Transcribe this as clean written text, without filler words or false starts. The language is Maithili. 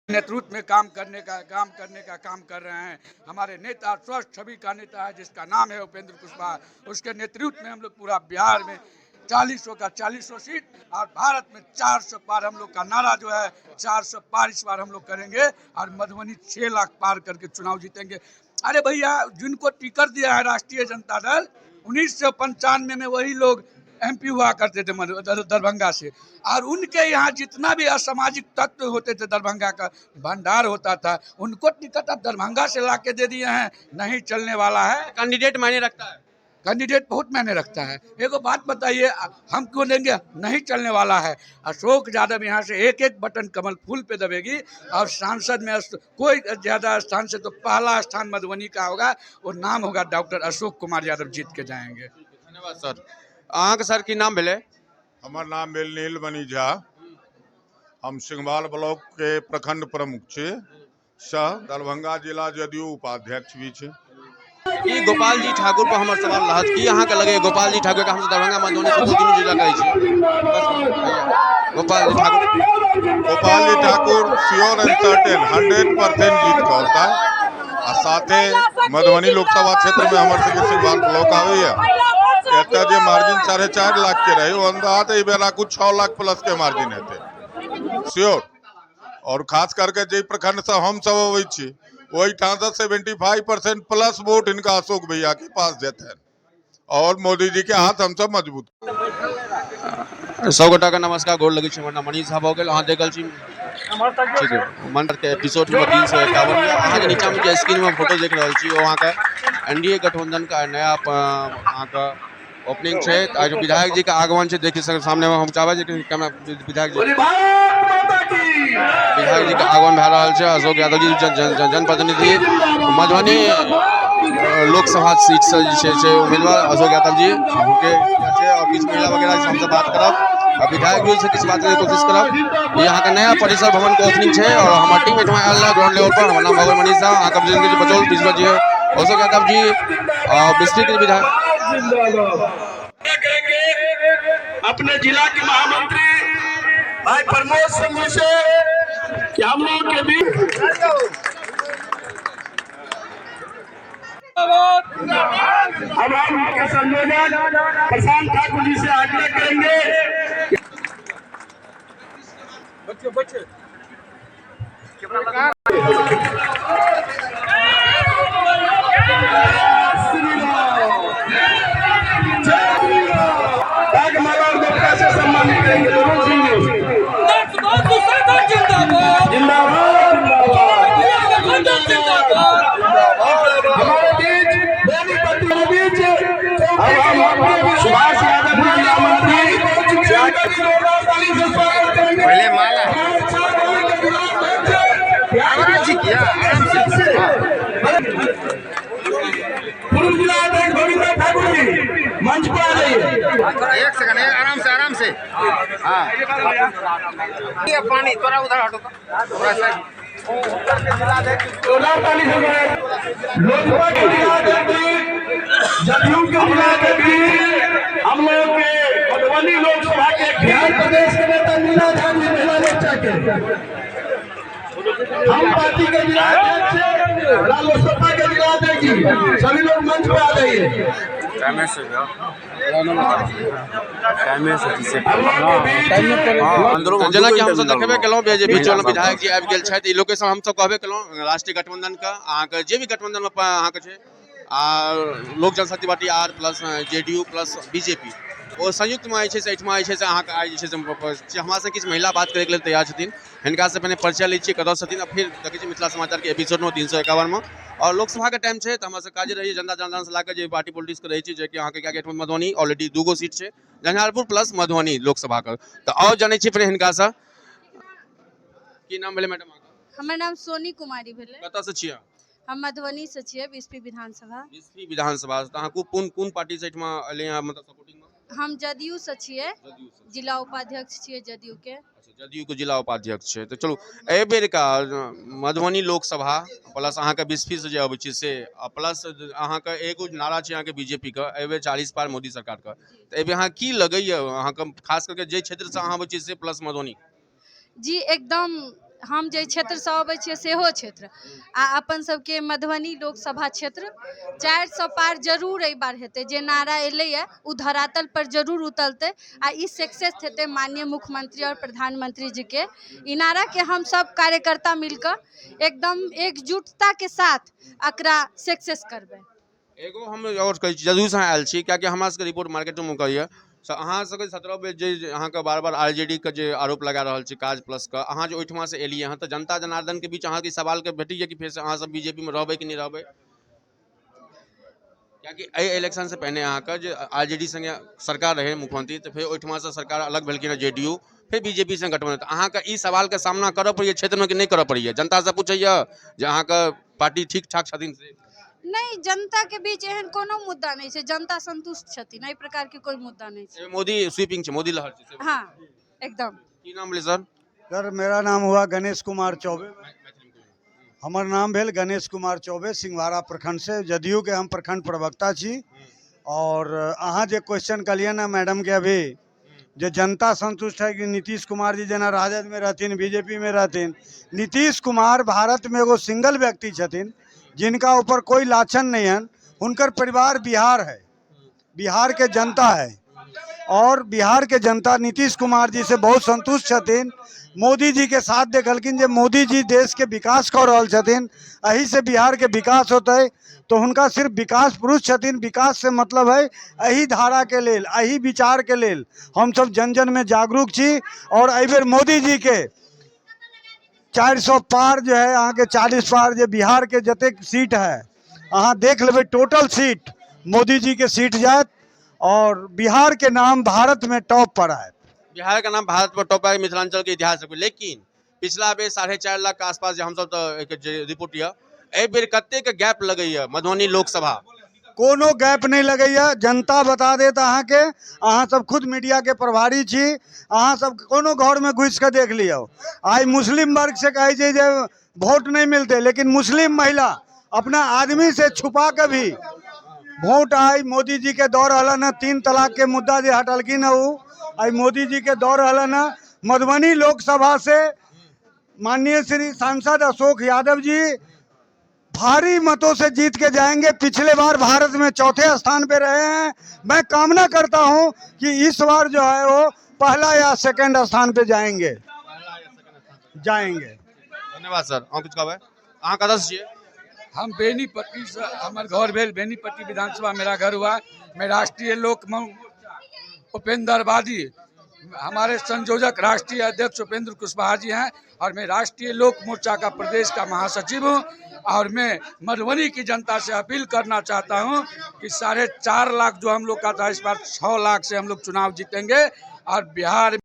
नेतृत्व में काम करने का काम कर रहे हैं। हमारे नेता स्वस्थ छवि का नेता है, जिसका नाम है उपेंद्र कुशवाहा। उसके नेतृत्व में हम लोग पूरा बिहार में 40 का 40 सीट और भारत में 400 पार हम लोग का नारा जो है, 400 पार इस बार हम लोग करेंगे और मधुबनी 6 लाख पार करके चुनाव जीतेंगे। अरे भैया, जिनको टिकट दिया है राष्ट्रीय जनता दल, 1995 में वही लोग एमपी हुआ करते थे दरभंगा से और उनके यहाँ जितना भी असामाजिक तत्व होते थे, दरभंगा का भंडार होता था, उनको टिकट अब दरभंगा से ला के दे दिए हैं। नहीं चलने वाला है। कैंडिडेट मायने रखता है? कैंडिडेट बहुत मायने रखता है। एगो बात बताइए, हम क्यों देंगे? नहीं चलने वाला है। अशोक यादव यहाँ से एक एक बटन कमल फूल पे दबेगी और सांसद में कोई ज़्यादा स्थान से तो पहला स्थान मधुबनी का होगा, वो नाम होगा डॉक्टर अशोक कुमार यादव, जीत के जाएंगे। धन्यवाद सर। अहाँके सर की नाम भेलै? हमर नाम भेल नीलमणि झा। हम सिंहवाल ब्लॉकके प्रखंड प्रमुख छी, सह दरभंगा जिला जदयू उपाध्यक्ष भी छी। की गोपाल जी ठाकुर पर हमर सवाल रहत की अहाँके लगैए गोपाल जी ठाकुर के? हम दरभंगा, मधुबनी, सुपौल तीनू जिला कहै छी। बस भैया, Gopal ji Thakur. Gopal ji Thakur sure and certain 100% जीत कऽ औता आ साथे मधुबनी लोकसभा क्षेत्रमे हमर सबके सिंहवाल ब्लॉक आबैया। एतऽ जे मार्जिन 4.5 लाख के रहै, ओ अंदाज एहि बेर राखू 6 लाख प्लस के मार्जिन हेतै श्योर। और खास करके जे प्रखंडसँ हमसब अबै छी, ओहिठामसँ 75% प्लस वोट हिनका अशोक भैया के पास जेतनि और मोदी जी के हाथ हमसब मजबूत सब गोटाके नमस्कार, गोर लगै छी। हमर नाम मनीष झा भऽ गेल। अहाँ देख रहल छी, ठीक है, मन के एपिसोड नंबर 351 में अहाँके नीचामे जे स्क्रीनमे फोटो देख रहल छी, ओ अहाँके एनडीए गठबंधन का नया अहाँके ओपनिंग छै। आइ विधायक जी के आगमन छै, देखि सकै सामनेमे। हम चाहबै जे कैमरा विधायक जी के आगमन भए रहल छै। अशोक यादव जी, जन जन जनप्रतिनिधि, मधुबनी लोकसभा सीट से जे छै से उम्मीदवार अशोक यादव जी हुनके छै और किछु महिला वगैरह से हमसब बात करब आ विधायक जी से किछु बात करैके कोशिश करब। ई अहाँके नया परिसर भवन के ओपनिंग छै और हमर टीम एहिठमा आयल रहै ग्राउंड लेवल पर। हमर नाम भगवान मनीष झा। अहाँके बुझि बचौल विश्व जी, अशोक यादव जी और बिस्फी के विधायक करेंगे अपने जिला के महामंत्री भाई प्रमोद सिंह जी से कि हम लोग के बीच अब हम के संयोजक प्रशांत ठाकुर जी से आग्रह करेंगे। बच्चे, बच्चे। जय माला और दुपट्टा से सम्मानित करेंगे तरुण सिंह जी। जिंदाबाद। जिंदाबाद, जिंदाबाद। जिंदाबाद। हमारे बीच बेनीपट्टी के बीच अब हम सुभाष यादव जी, जिला मंत्री, जोरदार ताली से स्वागत करेंगे। पहले माला। आराम से किया, आराम से। पूर्व जिला अध्यक्ष गोविंद ठाकुर जी, मंच पर आ जाइए। एक सेकंड, एक आराम से, आराम से। हाँ, ये पानी थोड़ा उधर हटो तो थोड़ा सा। जोरदार ताली से स्वागत। लोजपा के जिला अध्यक्ष जी, जदयू के जिला अध्यक्ष जी, हम लोग के मधुबनी लोकसभा के बिहार प्रदेश के नेता नीला झा जी, महिला मोर्चा के, हम पार्टी के जिला अध्यक्ष, रालोसपा के जिला अध्यक्ष जी, सभी लोग मंच पर आ जाइए। टाइम से जाओ, टाइम से जिसे हम लोग के बीच तऽ जेनाकि हमसब देखबे केलहुँ जे बीच वाला विधायक जी आबि गेल छथि। ई लोकेशन हमसब कहबे केलहुँ, राष्ट्रीय गठबंधन के अहाँके जे भी गठबंधन मे अहाँके छै आ लोक जनशक्ति पार्टी आर प्लस जेडीयू प्लस बीजेपी, ओ संयुक्तमे जे छै से एहिठमा जे छै से अहाँके आइ जे छै से हमरा से किछु महिला बात करैके लेल तैयार छथिन। हिनका से पहिने परिचय लै छियै, कतऽ छथिन आ फेर देखै छी मिथिला समाचारके एपिसोड नंबर 351मे और लोकसभाके टाइम छै। तऽ हमरा सब काज रहै जनता जनार्दन से लए कऽ जे पार्टी पॉलिटिक्सके रहै छै, जेकि अहाँके कियाकि एहिठमा मधुबनी ऑलरेडी दूगो सीट छै, झंझारपुर प्लस मधुबनी लोकसभाके। तऽ आओर जानै छियै पहिने हिनकासँ। की नाम भेलै मैडम अहाँके? हमर नाम सोनी कुमारी भेलै। कतऽसँ छियै? हम मधुबनीसँ छियै, बिस्फी विधानसभा। बिस्फी विधानसभा। तऽ अहाँ कोन कोन पार्टी से एहिठमा एलियै हँ, मतलब सपोर्टिंगमे? हम जदयूसँ छियै। जदयू। जिला उपाध्यक्ष छियै जदयूके। अच्छा, जदयूके जिला उपाध्यक्ष छै। तऽ चलू, एहि बेरका मधुबनी लोकसभा प्लस अहाँके बिस्फीसँ जे अबै छै से आ प्लस अहाँके एगो नारा छै अहाँके बीजेपीके, एहि बेर 40 पार मोदी सरकारके, तऽ एहि बेर अहाँ की लगैए अहाँके, खास करके जे क्षेत्रसँ अहाँ अबै छियै से प्लस मधुबनी? जी एकदम। हम जाहि क्षेत्रसँ अबै छियै सेहो क्षेत्र आ अपन सबके मधुबनी लोकसभा क्षेत्र 400 पार जरूर एहि बार हेतै। जे नारा एलैए ओ धरातल पर जरूर उतरतै आ ई सक्सेस हेतै माननीय मुख्यमंत्री और प्रधानमंत्री जी के। ई नाराके हम सब कार्यकर्ता मिलकऽ एकदम एकजुटता के साथ एकरा सक्सेस करबै। एगो हम आओर कहै छी, जदयूसँ अहाँ आयल छी, कियाकि हमरा सबके रिपोर्ट मार्केटोमे कहैए से अहाँ सबके 17 बेर जे अहाँके बार बार आरजेडी के जे आरोप लगा रहल छै काज प्लस के, अहाँ जे ओहिठमा से एलियै हँ तऽ जनता जनार्दन के बीच अहाँके सवालके भेटैए कि फेरसँ अहाँ सब बीजेपी मे रहबै कि नहि रहबै? कियाकि एहि इलेक्शन से पहिने अहाँके जे आरजेडी संगे सरकार रहै मुख्यमंत्री, तऽ फेर ओहिठमा से सरकार अलग भेलखिन हँ जेडीयू, फेर बीजेपी संगे गठबंधन, तऽ अहाँके ई सवालके सामना करऽ पड़ैए क्षेत्रमे कि नहि करऽ पड़ैए? जनता से पूछैए जे अहाँके पार्टी ठीक ठाक छथिन से? नहि, जनता के बीच एहन कोनो मुद्दा नहि छै, जनता संतुष्ट छथिन, एहि प्रकार के कोइ मुद्दा नहि छै। मोदी स्वीपिंग छै, मोदी लहर छै। हाँ एकदम। की नाम भेलै सर? सर मेरा नाम हुआ गणेश कुमार चौबे। हमर नाम भेल गणेश कुमार चौबे, सिंहवाड़ा प्रखंड से जदयू के हम प्रखंड प्रवक्ता छी। और अहाँ जे क्वेश्चन कहलियै ने मैडम के अभी, जे जनता संतुष्ट है कि नीतीश कुमार जी जेना राजद में रहथिन बीजेपी में रहथिन, नीतीश कुमार भारत में एगो सिंगल व्यक्ति छथिन जिनका ऊपर कोई लाछन नहीं है। हुनकर परिवार बिहार है, बिहार के जनता है और बिहार के जनता नीतीश कुमार जी से बहुत संतुष्ट छथिन। मोदी जी के साथ देखलखिन जे मोदी जी देश के विकास कऽ रहल छथिन, एही से बिहार के विकास होतै, तो हुनका सिर्फ विकास पुरुष छथिन। विकास से मतलब है एही धारा के लेल, एही विचार के लेल हमसब जन जन में जागरूक छी। और एहि बेर मोदी जी के 400 पार जो है, अहाँके 40 पार जे बिहार के जतेक सीट है अहाँ देख लेबै, टोटल सीट मोदी जी के सीट जायत और बिहार के नाम भारत में टॉप पर आयत। बिहार के नाम भारत पर टॉप आय मिथिलांचल के इतिहास है। लेकिन पिछला बेर 4.5 लाख के आसपास जे हमसब तऽ एक जे रिपोर्ट यऽ, एहि बेर कतेक गैप लगैए मधुबनी लोकसभा? कोनो गैप नहि लगैए, जनता बता देत अहाँके। अहाँ सब खुद मीडिया के प्रभारी छी, अहाँ सब कोनो घरमे घुसि कऽ देख लियौ। आइ मुस्लिम वर्ग से कहै छै जे वोट नहि मिलतै, लेकिन मुस्लिम महिला अपना आदमी से छुपा के भी वोट आइ मोदी जी के दऽ रहलन हँ। 3 तलाक के मुद्दा जे हटलखिन हँ ओ आइ मोदी जी के दऽ रहलन हँ। मधुबनी लोकसभा से माननीय श्री सांसद अशोक यादव जी भारी मतों से जीत के जाएंगे। पिछले बार भारत में चौथे स्थान पे रहे हैं, मैं कामना करता हूं कि इस बार जो है वो पहला या सेकंड स्थान पे जाएंगे जाएंगे। धन्यवाद सर। अहाँ किछु कहबै? अहाँ कतऽ से छियै? हम बेनीपट्टी से, हमर घर भेल बेनीपट्टी विधानसभा मेरा घर हुआ। मैं राष्ट्रीय लोक मोर्चा उपेंद्रवादी, हमारे संयोजक राष्ट्रीय अध्यक्ष उपेंद्र कुशवाहा जी हैं और मैं राष्ट्रीय लोक मोर्चा का प्रदेश का महासचिव हूं। और मैं मधुबनी की जनता से अपील करना चाहता हूं कि 4.5 लाख जो हम लोग का था, इस बार 6 लाख से हम लोग चुनाव जीतेंगे और बिहार